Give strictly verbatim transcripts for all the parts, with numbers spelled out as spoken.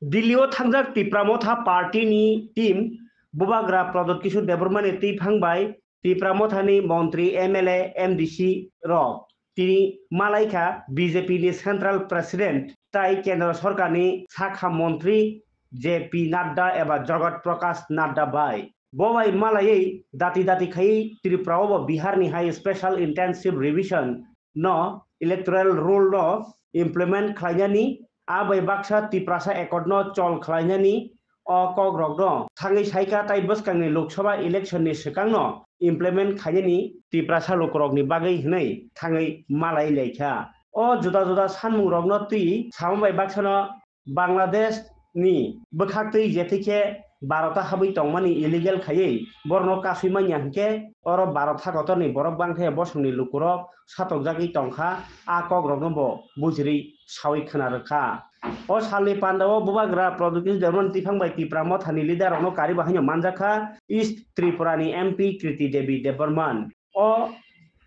Delhi o thangjak Tipra Motha party ni team Bubagra Pradyot Kishore Debbarma ni twiphang bai Tipra Motha ni montri, M L A, M D C rok tini malaikha B J P ni central president tai kendro sorkar ni sakha montri J P Nadda eba Jagat Prakash Nadda bai. Bo bai malaiwi dati dati khai Tripura o bo Bihar ni hai special intensive revision no electoral rule no implement khlainani, a bai baksa Tiprasa accord no chol khlainani o kok rok no thangwi saikha tai bwskang ni Lok Sabha election ni swkang no implement khainani Tiprasa lukurok ni bagwi hwnwi thangwi malai laikha. O juda juda sanmung rok no twi samo bai baksa no Bangladesh ni bwkhaktwi jethi khe Bharota habwi tongmani illegal khaiwi borokno kasui manya hinkhe oro Bharot hakotorni borok bangkhe bosongni lukurok satokjagwi tongkha, a kokrokno bo bujirwi sawi khna rwkha. O salni pandao Bubagra Pradyot Kishore Debbarman twiphang bai Tipra Mothani leader rokno karibo haino manjakha East Tripura ni M P Kriti Devi Debbarman. O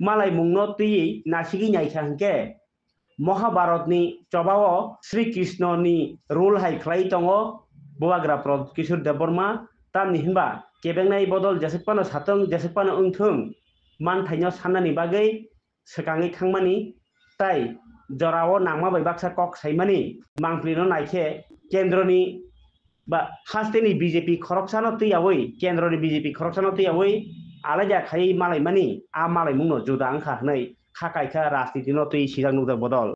malaimungno twiwi nasigwi naikha hinkhe Mahabharatni chobao Sri Krishnoni role hai khlai tongo Bubagra Pradyot Kishore Debbarma, tamni hinba kebengnai bodol jeswk phano satwng, jeswk phano wngthwng, manthaino sannani bagwi swkangwi thangmani tai jorao nangma bai baksa kok saimani mangpilino naikhe kendroni ba hasteni B J P khoroksano twiyawi, kendroni B J P khoroksano twiyawi alaida khaiwi malaimani, a malaimungno juda wngkha hwnwi kha kaikha rajnitino twi sijak nukjak bodol.